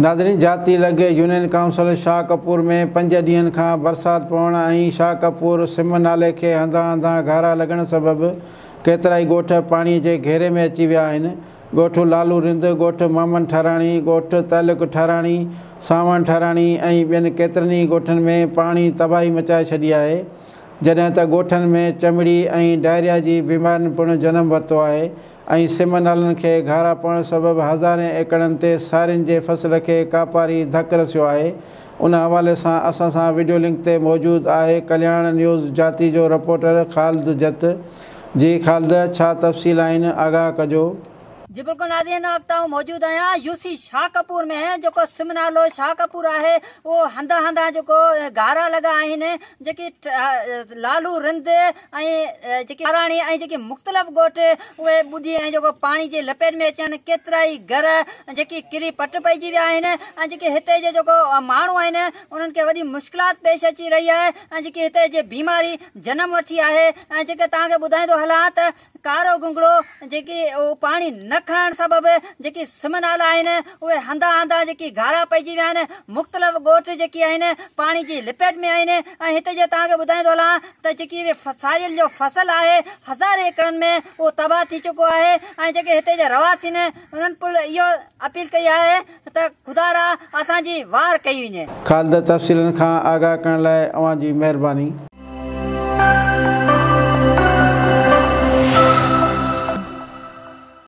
ناظرين جاتي لڳ يونين ڪائونسل شاهه ڪپور ۾ پنج ڏينهن کان برسات پوڻ ۽ شاهه ڪپور سم نالي کي هنڌان هنڌان گهارا لڳڻ سبب ڪيترائي ڳوٺ پاڻي جي گهيري ۾ اچي ويا آهن. ڳوٺ لالو رند، ڳوٺ محمد ٺاراڻي، ڳوٺ تعلق ٺاراڻي، سانوڻ ٺاراڻي ۽ ٻين ڪيترن ئي ڳوٺن ۾ پاڻي تباهي مچائي ڇڏي آهي. جڏهن ته ڳوٺن ۾ چمڙي ۽ ڊائريا جي بيمارين پڻ جنم ورتو آهي. ۽ سم نالن کي گهارا پوڻ سبب هزارين ايڪڙن تي سارين جي فصل کي ڪاپاري ڌڪ رسيو آهي. ان حوالي سان اسان سان وڊيو لنڪ تي موجود آهي ڪلياڻ نيوز جاتي جو رپورٽر خالد جت. جي خالد ڇا تفصيل آهن آگاهه ڪجو. جي بلڪل ناظرين هن وقت آئون موجود آهيان يو سي شاهه ڪپور ۾ جيڪو سم نالو شاهه ڪپور آهي اهو هنڌان هنڌان جيڪو گهارا لڳا آهن جيڪي لالو رند ۽ جيڪي ڪاراڻي ۽ جيڪي مختلف ڳوٺ اهي ٻڏي ۽ جيڪو پاڻي جي لپيٽ ۾ اچن ڪيترائي گهر جيڪي ڪري پٽ پئجي ويا آهن ۽ جيڪي هتي جي جيڪو ماڻهو آهن انهن کي وڏي مشڪلات پيش اچي رهي آهي ۽ جيڪي هتي جي بيماري جنم وٺي آهي ۽ جيڪي توهان کي ٻڌائيندو هلان ته ڪارو گنگڙو جيڪي اهو پاڻي نه کڻڻ سبب جيڪي سم نالا آهن اهي هنڌان هنڌان جيڪي گهارا پئجي ويا آهن مختلف ڳوٺ جيڪي آهن پاڻي جي لپيٽ ۾ آهن ۽ هتي جي توهان کي ٻڌائيندو هلان ته جيڪي اهي ساريل جو فصل آهي هزارين ايڪڙن ۾ اهو تباهه ٿي چڪو آهي ۽ جيڪي هتي جا رهواسين انهن پل اهو اپيل ڪئي آهي ته خدارا اسان جي واهر ڪئي وڃي. خالد تفصيلن کان آگاهه ڪرڻ لاء اوهان جي مهرباني.